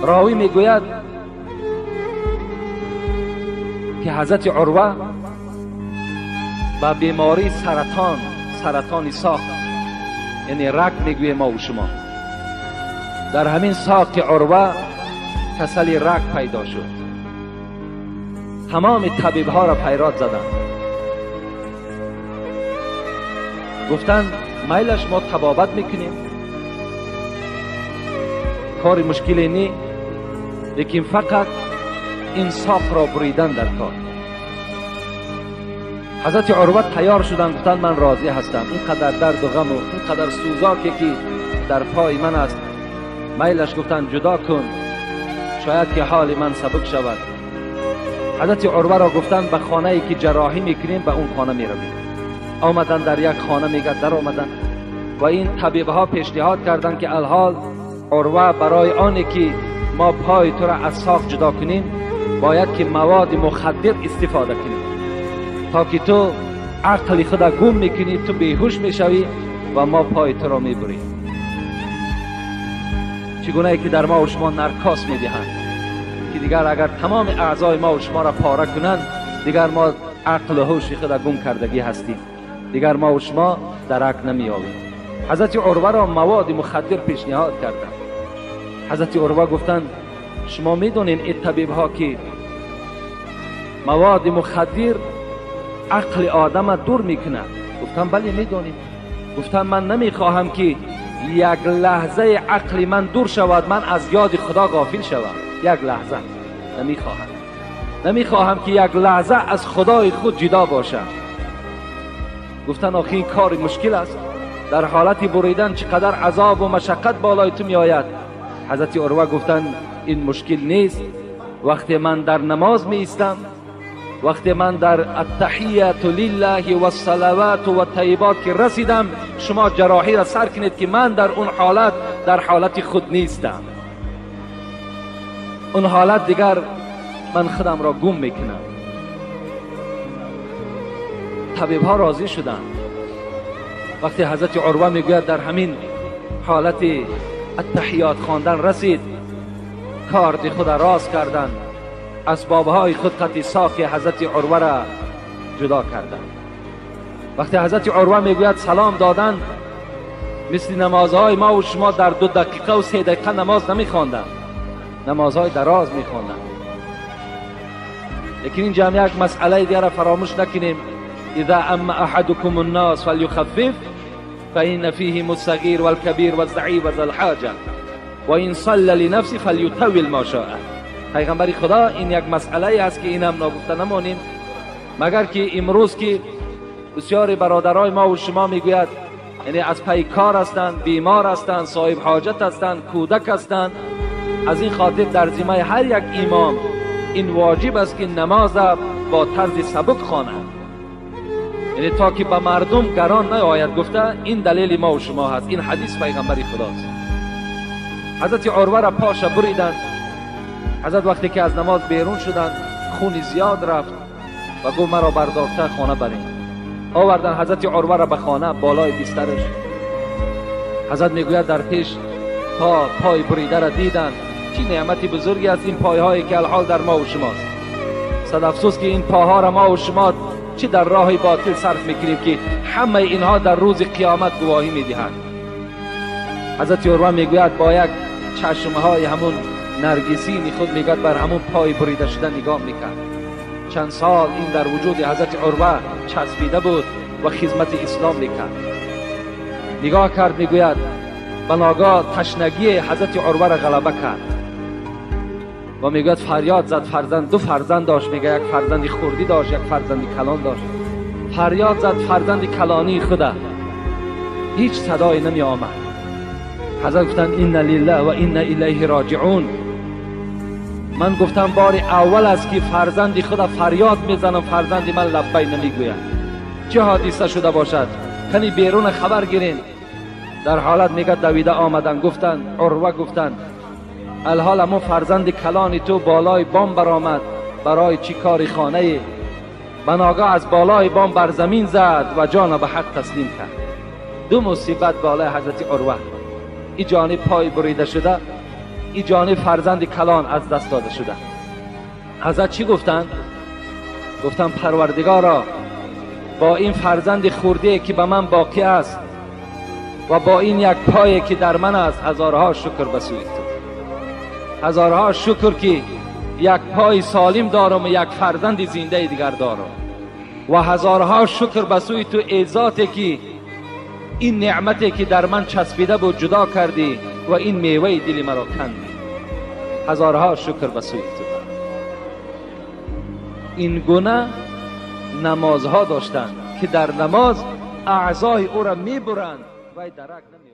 راوی میگوید که حضرت عروه با بیماری سرطان، سرطان ساق، یعنی رگ میگویه ما و شما، در همین ساق عروه کسل رگ پیدا شد. تمام طبیب ها را پیراد زدند، گفتند میلش ما طبابت میکنیم، کار مشکلی نی، لیکن فقط این ساق را بریدن در کار. حضرت عروه تیار شدند، گفتند من راضی هستم، اینقدر درد و غم و اینقدر سوزاکی که در پای من است، میلش گفتند جدا کن، شاید که حال من سبک شود. حضرت عروه را گفتند به خانه ای که جراحی میکنیم به اون خانه میرویم. آمدن در یک خانه، میگه در آمدن و این طبیب ها پیشنهاد کردند که الحال عروه برای آنی که ما پای تو را از ساق جدا کنیم باید که مواد مخدر استفاده کنیم تا که تو عقل خود گم میکنی، تو بیهوش میشوی و ما پای تو را میبریم. چگونه ای که در ما و شما نرکاس میدهند که دیگر اگر تمام اعضای ما و شما را پاره کنند دیگر ما عقل و هوش خود گم کردگی هستیم، دیگر ما و شما درک نمیابیم. حضرت عروه را مواد مخدر پیشنهاد کردند. حضرت عروه گفتند شما میدونین این طبیب ها که مواد مخدر عقل آدم دور میکند؟ گفتم بله میدونیم. گفتم من نمیخواهم که یک لحظه عقل من دور شود، من از یاد خدا غافل شوم. یک لحظه نمیخواهم، نمیخواهم که یک لحظه از خدای خود جدا باشم. گفتن آخه این کار مشکل است، در حالت بریدن چقدر عذاب و مشقت بالای تو میآید. حضرت عروه گفتن این مشکل نیست، وقتی من در نماز می ایستم، وقتی من در التحیت لله و الصلوات و الطیبات که رسیدم، شما جراحی را سر کنید که من در اون حالت در حالت خود نیستم. اون حالت دیگر من خودم را گم میکنم. طبیب ها راضی شدند. وقتی حضرت عروه میگوید در همین حالت التحیات خواندن رسید، کارد خود را راست کردند، اسبابهای خود قطع ساق حضرت عروه را جدا کردند. وقتی حضرت عروه میگوید سلام دادن، مثل نمازهای ما و شما در 2 دقیقه و 3 دقیقه نماز نمیخواندند، نمازهای دراز میخواندند. لیکن این جمع یک مسئله دیگر را فراموش نکنیم. اذا اما احدكم الناس فليخفف فإن فيهم الصغير والكبير والضعيف وذا الحاجة وإن صلى لنفسه فليطول ما شاء. پیغمبر خدا این یک مسئله است که اینم ناگفته نمانیم، مگر که امروز که بسیاری برادرای ما و شما میگوید یعنی از پی کار هستند، بیمار هستند، صاحب حاجت هستند، کودک هستند، از این خاطر در ذمه هر یک امام این واجب است که نماز با طرز سبک خواند، یعنی تا که به مردم گران نیاید. گفته این دلیل ما و شما هست، این حدیث پیغمبر خداست. حضرت عروه را پاش بریدند. حضرت وقتی که از نماز بیرون شدند خون زیاد رفت و گفت مرا برداشته خانه برین. آوردن حضرت عروه را به خانه بالای بسترش. حضرت میگوید در پیش تا پای بریده را دیدند. چه نعمت بزرگی است این پایهایی که الحال در ما و شماست. صد افسوس که این پاها را ما و شما چه در راه باطل صرف میکنیم که همه اینها در روز قیامت گواهی میدهند. حضرت عروه میگوید با یک چشمهای همون نرگسین خود میگوید بر همون پای بریده شده نگاه میکرد. چند سال این در وجود حضرت عروه چسبیده بود و خدمت اسلام میکرد. نگاه کرد، میگوید بناگاه تشنگی حضرت عروه را غلبه کرد و میگوید فریاد زد. فرزند، 2 فرزند داشت، میگه یک فرزند خردی داشت، یک فرزند کلان داشت. فریاد زد فرزند کلانی خدا، هیچ صدایی نمی آمد. حضرت گفتند انا لله و انا الیه راجعون. من گفتم بار اول است که فرزند خدا فریاد میزنم، فرزند من لبی نمیگوید. چه حادثه شده باشد؟ کنی بیرون خبر گیرین. در حالت میگه دویده آمدن، گفتن عروه گفتن الحال امو فرزند کلانی تو بالای بام برآمد برای چی کاری خانه، بناگاه از بالای بام بر زمین زد و جان به حق تسلیم کرد. 2 مصیبت بالای حضرت عروه، این جانب پای بریده شده این جانب فرزند کلان از دست داده شده. حضرت چی گفتند؟ گفتم پروردگارا، با این فرزند خورده که به من باقی است و با این یک پای که در من است، هزارها شکر به سوی تو، هزارها شکر که یک پای سالم دارم و یک فرزند زنده دیگر دارم، و هزارها شکر به سوی تو ای ذاتی که این نعمتی که در من چسبیده بود جدا کردی و این میوه دل مرا کندی. هزارها شکر به سوی تو. این گونه نمازها داشتند که در نماز اعضای او را میبرند و درک نمی‌یابند.